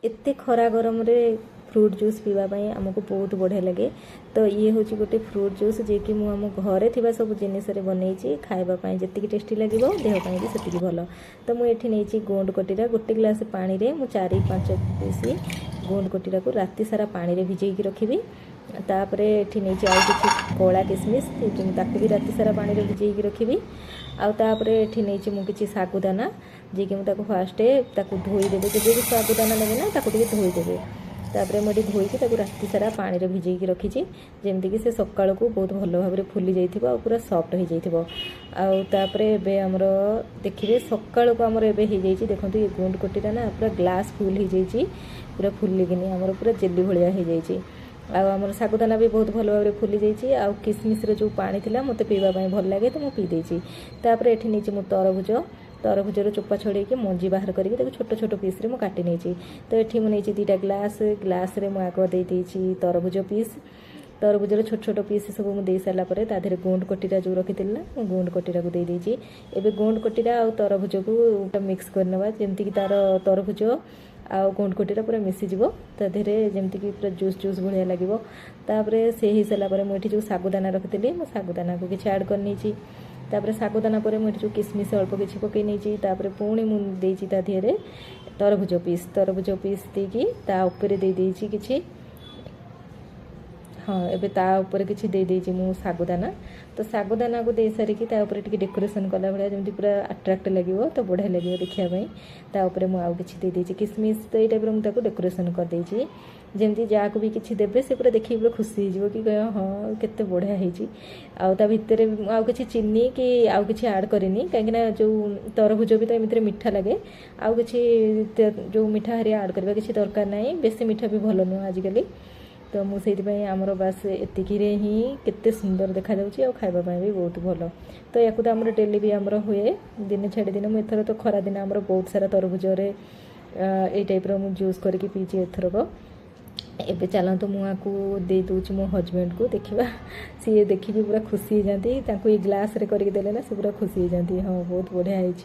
ଏତେ ଖରା ଗରମରେ ଫ୍ରୁଟ୍ ଜୁସ୍ ପିଇବା ପାଇଁ ଆମକୁ ବହୁତ ବଢ଼ିଆ ଲାଗେ। ତ ଇଏ ହେଉଛି ଗୋଟେ ଫ୍ରୁଟ୍ ଜୁସ୍, ଯିଏକି ମୁଁ ଆମ ଘରେ ଥିବା ସବୁ ଜିନିଷରେ ବନେଇଛି। ଖାଇବା ପାଇଁ ଯେତିକି ଟେଷ୍ଟି ଲାଗିବ, ଦେହ ପାଇଁ ବି ସେତିକି ଭଲ। ତ ମୁଁ ଏଠି ନେଇଛି ଗୋଣ୍ଡ କଟିରା। ଗୋଟେ ଗ୍ଲାସ୍ ପାଣିରେ ମୁଁ 4-5 ପିସ୍ ଗୋଣ୍ଡ କଟିରାକୁ ରାତି ସାରା ପାଣିରେ ଭିଜେଇକି ରଖିବି। ତାପରେ ଏଠି ନେଇଛି ଆଉ କିଛି କଳା କିସମିସ୍, ଯିଏକି ମୁଁ ତାକୁ ବି ରାତି ସାରା ପାଣିରେ ଭିଜେଇକି ରଖିବି। ଆଉ ତାପରେ ଏଠି ନେଇଛି ମୁଁ କିଛି ଶାଗୁଦାନା, ଯିଏକି ମୁଁ ତାକୁ ଫାଷ୍ଟ ତାକୁ ଧୋଇଦେବି। ଯେବେ ବି ଶାଗୁଦାନା ନେବେ ନା, ତାକୁ ଟିକେ ଧୋଇଦେବେ। ତାପରେ ମୁଁ ଏଠି ଧୋଇକି ତାକୁ ରାତି ସାରା ପାଣିରେ ଭିଜେଇକି ରଖିଛି, ଯେମିତିକି ସେ ସକାଳକୁ ବହୁତ ଭଲ ଭାବରେ ଫୁଲି ଯାଇଥିବ ଆଉ ପୁରା ସଫ୍ଟ ହେଇଯାଇଥିବ। ଆଉ ତାପରେ ଏବେ ଆମର ଦେଖିବେ, ସକାଳକୁ ଆମର ଏବେ ହେଇଯାଇଛି। ଦେଖନ୍ତୁ, ଏ ଗୁଣ୍ଡ କଟିଟା ନା ପୁରା ଗ୍ଲାସ୍ ଫୁଲ୍ ହେଇଯାଇଛି, ପୁରା ଫୁଲିକିନି ଆମର ପୁରା ଜେଲି ଭଳିଆ ହେଇଯାଇଛି। ଆଉ ଆମର ଶାଗୁଦାନା ବି ବହୁତ ଭଲ ଭାବରେ ଫୁଲି ଯାଇଛି। ଆଉ କିସମିସ୍ର ଯେଉଁ ପାଣି ଥିଲା, ମୋତେ ପିଇବା ପାଇଁ ଭଲ ଲାଗେ, ତ ମୁଁ ପିଇ ଦେଇଛି। ତାପରେ ଏଠି ନେଇଛି ମୁଁ ତରଭୁଜ। ତରଭୁଜର ଚୋପା ଛଡ଼େଇକି ମଞ୍ଜି ବାହାର କରିକି ତାକୁ ଛୋଟ ଛୋଟ ପିସ୍ରେ ମୁଁ କାଟି ନେଇଛି। ତ ଏଠି ମୁଁ ନେଇଛି 2ଟା ଗ୍ଲାସ୍। ଗ୍ଲାସ୍ରେ ମୁଁ ଆଗ ଦେଇଦେଇଛି ତରଭୁଜ ପିସ୍। ତରଭୁଜର ଛୋଟ ଛୋଟ ପିସ୍ ସବୁ ମୁଁ ଦେଇ ସାରିଲା ପରେ ତା ଦେହରେ ଗୁଣ୍ଡ କଟିରା ଯେଉଁ ରଖିଥିଲି ନା, ମୁଁ ଗୁଣ୍ଡ କଟିରାକୁ ଦେଇଦେଇଛି। ଏବେ ଗୁଣ୍ଡ କଟିରା ଆଉ ତରଭୁଜକୁ ମିକ୍ସ କରିନେବା, ଯେମିତିକି ତାର ତରଭୁଜ ଆଉ ଗୁଣ୍ଡ କଟିରା ପୁରା ମିଶିଯିବ ତା ଦେହରେ, ଯେମିତିକି ପୁରା ଜୁସ୍ ଜୁସ୍ ଭଳିଆ ଲାଗିବ। ତାପରେ ସେ ହେଇସାରିଲା ପରେ ମୁଁ ଏଠି ଯେଉଁ ଶାଗୁଦାନା ରଖିଥିଲି, ମୁଁ ଶାଗୁଦାନାକୁ କିଛି ଆଡ଼୍ କରିନେଇଛି। ତାପରେ ଶାଗୁଦାନା ପରେ ମୁଁ ଏଠି ଯେଉଁ କିସମିସ୍ ଅଳ୍ପ କିଛି ପକାଇ ନେଇଛି। ତାପରେ ପୁଣି ମୁଁ ଦେଇଛି ତା ଦେହରେ ତରଭୁଜ ପିସ୍। ତରଭୁଜ ପିସ୍ ଦେଇକି ତା ଉପରେ ଦେଇଦେଇଛି କିଛି। ହଁ, ଏବେ ତା ଉପରେ କିଛି ଦେଇଦେଇଛି ମୁଁ ଶାଗୁଦାନା। ତ ଶାଗୁଦାନାକୁ ଦେଇସାରିକି ତା ଉପରେ ଟିକେ ଡେକୋରେସନ୍ କଲା ଭଳିଆ, ଯେମିତି ପୁରା ଆଟ୍ରାକ୍ଟ ଲାଗିବ, ତ ବଢ଼ିଆ ଲାଗିବ ଦେଖିବା ପାଇଁ, ତା ଉପରେ ମୁଁ ଆଉ କିଛି ଦେଇଦେଇଛି କିସମିସ୍। ତ ଏଇ ଟାଇପ୍ର ମୁଁ ତାକୁ ଡେକୋରେସନ୍ କରିଦେଇଛି, ଯେମିତି ଯାହାକୁ ବି କିଛି ଦେବେ, ସେ ପୁରା ଦେଖିକି ପୁରା ଖୁସି ହେଇଯିବ କି କହିବ, "ହଁ, କେତେ ବଢ଼ିଆ ହେଇଛି।" ଆଉ ତା ଭିତରେ ମୁଁ ଆଉ କିଛି ଚିନି କି ଆଉ କିଛି ଆଡ଼୍ କରିନି, କାହିଁକିନା ଯେଉଁ ତରଭୁଜ ବି ତ ଏମିତିରେ ମିଠା ଲାଗେ। ଆଉ କିଛି ଯେଉଁ ମିଠା ହେରିକା ଆଡ଼୍ କରିବା କିଛି ଦରକାର ନାହିଁ। ବେଶୀ ମିଠା ବି ଭଲ ନୁହଁ ଆଜିକାଲି। ତ ମୁଁ ସେଇଥିପାଇଁ ଆମର ବାସ୍ ଏତିକିରେ ହିଁ କେତେ ସୁନ୍ଦର ଦେଖାଯାଉଛି ଆଉ ଖାଇବା ପାଇଁ ବି ବହୁତ ଭଲ। ତ ୟାକୁ ତ ଆମର ଡେଲି ବି ଆମର ହୁଏ, ଦିନେ ଛାଡ଼ି ଦିନେ। ମୁଁ ଏଥର ତ ଖରାଦିନ ଆମର ବହୁତ ସାରା ତରଭୁଜରେ ଏଇ ଟାଇପ୍ର ମୁଁ ଜୁସ୍ କରିକି ପିଇଛି ଏଥରକ। ଏବେ ଚାଲନ୍ତୁ, ମୁଁ ଆକୁ ଦେଇ ଦେଉଛି ମୋ ହଜବେଣ୍ଡକୁ। ଦେଖିବା, ସିଏ ଦେଖିକି ପୁରା ଖୁସି ହେଇଯାନ୍ତି। ତାଙ୍କୁ ଏଇ ଗ୍ଲାସ୍ରେ କରିକି ଦେଲେ ନା, ସେ ପୁରା ଖୁସି ହେଇଯାନ୍ତି। ହଁ, ବହୁତ ବଢ଼ିଆ ହେଇଛି।